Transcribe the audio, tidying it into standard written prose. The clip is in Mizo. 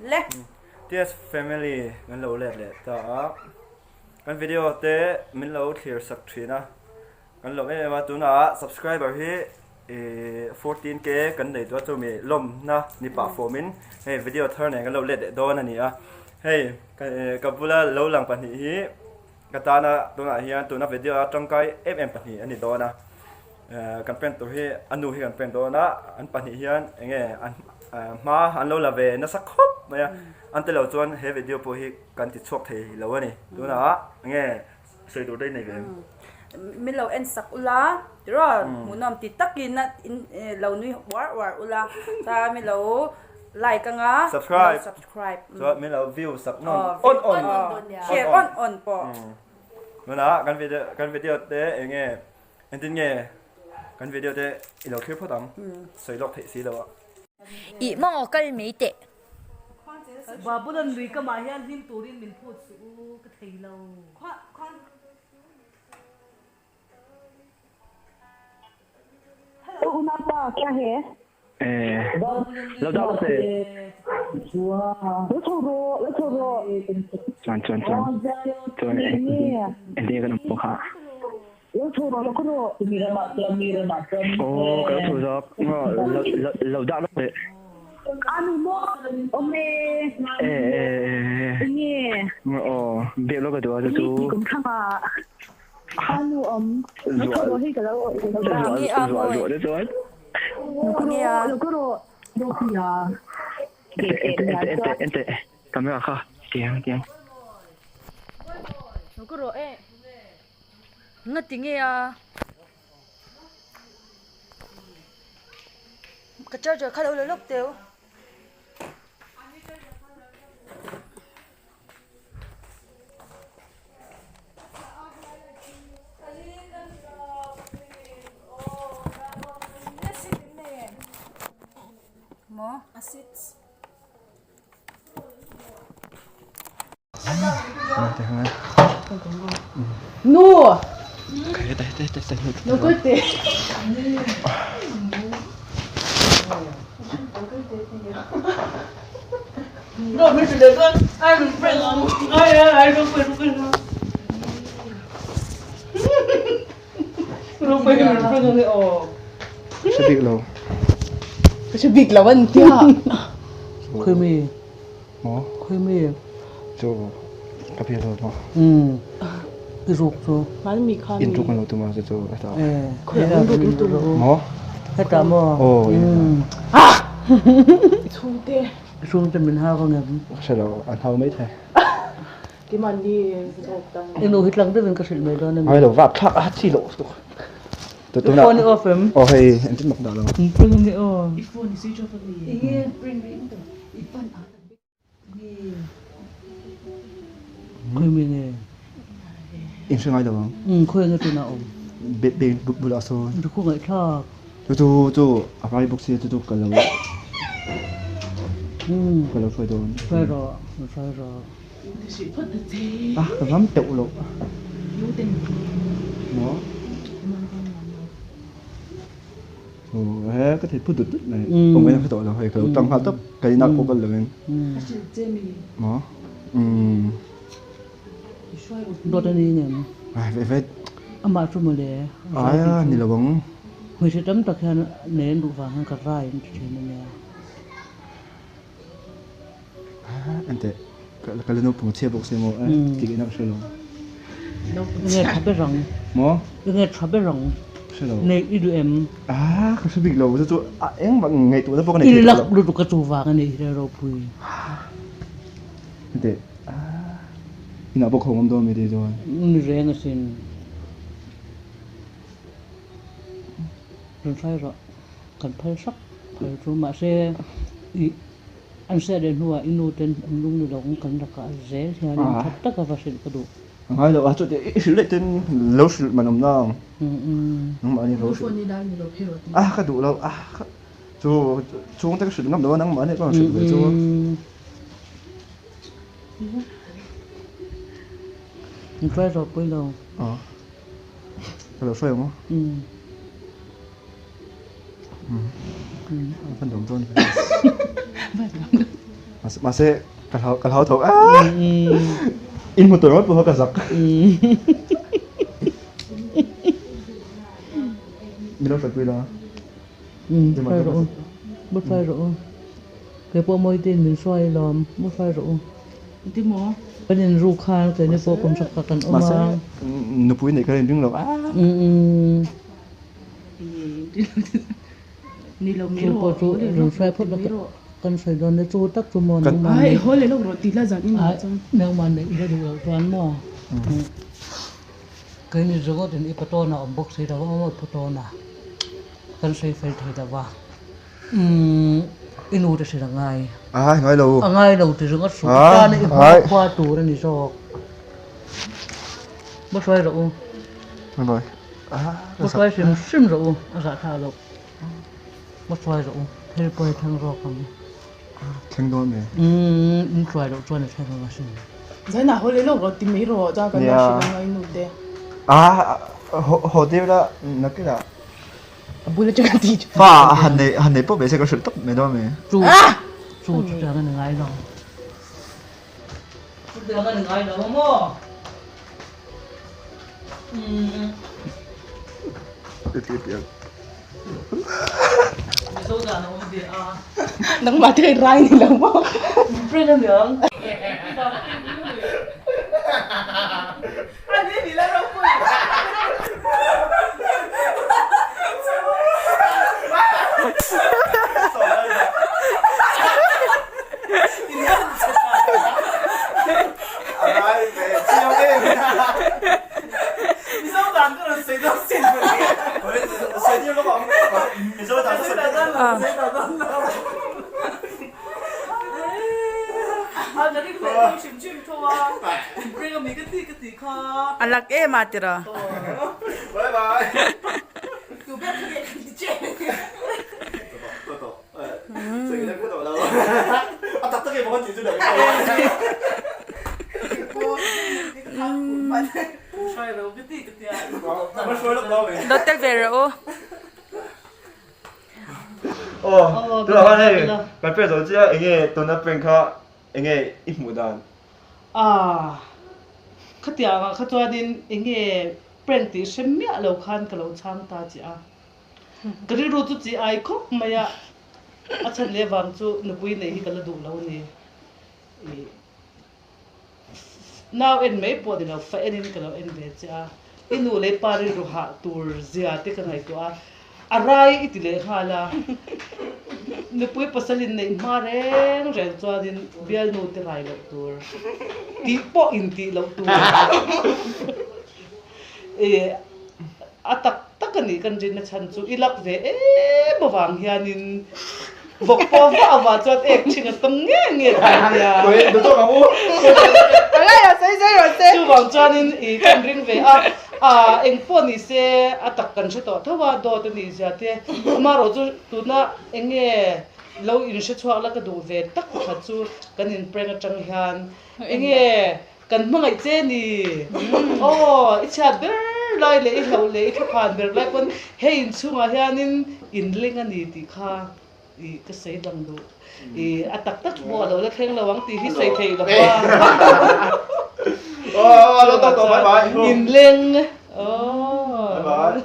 Le. TS family kan lo let leh ta a, kan video te min lo thlir sak thin a, kan lawm em em a, tunah subscriber hi 14k kan nei tawh a chumi lawmna ni pah fawmin hei video thar nen kan lo let leh dawn a ni a, hei ka bula lo lang pahnih hi Ka tana tunah hian tuna video a tangkai em em pahnih a ni dawn a, kan pen tur hi a nu hi kan pen dawn a, an pahnih hian eng nge an hma an lo la ve nasa khawp mai a, an tilo chuan he video pawh hi kan ti chhuak thei lo a ni, tunah eng nge sawi tur te i nei ve em? Min lo en sak ula tiraw hmuhnawm ti takin lo nui uar uar ula chuan min lo like anga subscribe. Chuan min lo view sak nawn awn awn share awn awn pawh. Tunah kan video kan video te eng nge engtin nge kan video te i lo thlir phawt ang sawi lawk theih si lo a. Ih maw kal mai teh. Babulan lui ka mah hian hlim turin min phut suh u ka thei lo. Chuan chuan chuan chuan engtin kan awm pawh kha aw ka lo chho zawk lo dah lawk teh e e aw biak lawk ka duh a chu chu zual zual te chuan ente ente ente camera kha tiang tiang Nga ti nge a ka charger kha lo la lawk teu. Maw acids. Nu! Lo kal teh. Hre bik lo. Ka hre bik lo an tia. Khawi mi? Maw? Khawi mi? Chu ka bia lo maw? Um. I ruk chu. In ruk an lo tum a chu chu heta. Eh. Khawi an ruk in tum. Maw? Heta maw? Aw. Ah! I chhungte. I chhungte min hau ang em? Ka hre lo, an hau mai thei. I nu hi tlang deuhin ka hrilh mai dawn a ni. Ai lo vap thlak a chi loh tuk. I phone i off em? Aw hei engtin mak dah lo. Print nge aw. I phone i switch off a mi? Print rih ta. I phone a Khawi mi nge? In hre ngai lo ang. Um khawi nge tunah awm? Be be bulah sawn. Ka khawngaih thlak. Chu chu chu a rai bawk sia chu chu ka lo ka lo hruai dawn. Hruai rawh, hruai rawh. A ka ram teuh loh. Maw? Aw he ka thei phut dut dut mai. Awm ngaihna hre tawh lo hei ka lo tang nghal tawp ka inah pawh kal lovin. Maw? Umm. Dawt a ni ngem? Ai ve ve. Amah chu mawle. Ai a ni lo ang. Hmeichhe tam tak hian nei an duh vang hian ka rai an ti thin a nia. Enteh ka la naupang chhia bawk sia maw tih ngaihna ka hre lo. Nge tha ber ang? Maw? Nge tha ber ang? Hre lo. Neih i duh em? Ah ka hre bik lo chu chu a engmah ngaihtuahna pawh ka nei thei tawh lo. I lak lutuk a chu vang a nih hi ropui. Enteh inah pawh ka awm dawn mai te chuan. Ni reng asin. Rawn hrai rawh. Kan phal hrap phal chu mahse ih an hriat leh hnuah i nu ten an lung ni lo ang kan lakah zel hian in that taka va hrilh ka duh. A ngai lo a chuti i hrilh leh ten lo hrilh man awm na ang nangmahni lo hrilh a ka duh lo a chu chhungte ka hrilh ngam lo a nangmahni ka rawn hrilh ve chu. In hruai rawh pui lo. Ka lo hruai ang aw. Van lawm dawn ve. Mahse ka hlau ka hlau tho ah in hmu tur ringawt pawh kha ka zak. Min lo hrilhpui la. Hruai rawh u, mu hruai rawh u. Kei pawh Mawitein min hruai lawm, mu hruai rawh u. Ti maw? Kan inru khan keini pawh kum hrek kha kan awm a. Mahse nupui neih kha inring lo a. Chu pawh chu rawn hruai phawt la kan sawi dawn nia chu tak chu maw nangmah neih nangmah neih ila duh loh chuan maw keini ringawt in i patawn a awm bawk si lo a maw patawn a kan sawi fel thei lo va umm i nu te hrilh a ngai a ngai lo ti ringawt suh i tan a i hma khua tur a ni zawk va hruai rawh u. Va hruai hrim hrim rawh u, a zah thlak loh. Va hruai rawh u, thil pawi a thleng zawk ang. Thleng dawn me. Umm, in hruai loh chuan a thleng ang asin. Zaina haw leh lawk rawh ti mai rawh, chuan kan la hrilh ang a i nu te. Ah, haw tir la, nakinah. A bul atanga ti chu. Fa han nei han nei pawh ve se ka hrilh tawp mai dawn me. Chu, chu chutiang a ni ngai lo. Chutiang a ni ngai lo a maw? Nangmah te rai ni lo maw? A lak em a tira. Lo tel ve rawh u. Aw tunah khan hei kan pek zo chiah enge tuna prank kha enge i hmuh dan? Ah khatiang ah kha chuanin enge prank tih hre miah lo khan ka lo chhang ta che a. Ka rilru chu chi ai khawp mai a, a chhan leh vang chu nupui neih hi ka la duh lo a ni. Ih nau en mai pawh ni lo, fa enin ka lo en ve che a, i nu leh pa rilru hah tur zia te ka ngaihtuah a, a rai i ti leh nghal a, nupui pasal in neih hma reng reng chuanin bialnu te rai loh tur tih pawh intih loh tur. Ih a tak tak a nih kan rinna chhan chu i lak ve em avang hianin vawk pawh vah avah chuan ek thin a tam nge nge thei a nia. Chuvang chuanin ih kan ring ve a, ah eng pawh ni se a tak kan hre tawh tho a, dawt a nih zia te amaherawh chu tuna eng nge lo inhre chhuak la ka duh ve tak pakhat chu kan in prank atang hian eng nge Kan hmangaih che ni. Aw, i chhiat ber lai leh i hlauh leh i thlaphan ber lai pawn hei inchhungah hianin inling a ni tih kha i ka sawi dang duh. I a tak tak pawh a lo la thleng lo ang tih hi sawi theih lo va. Inleng. Aw.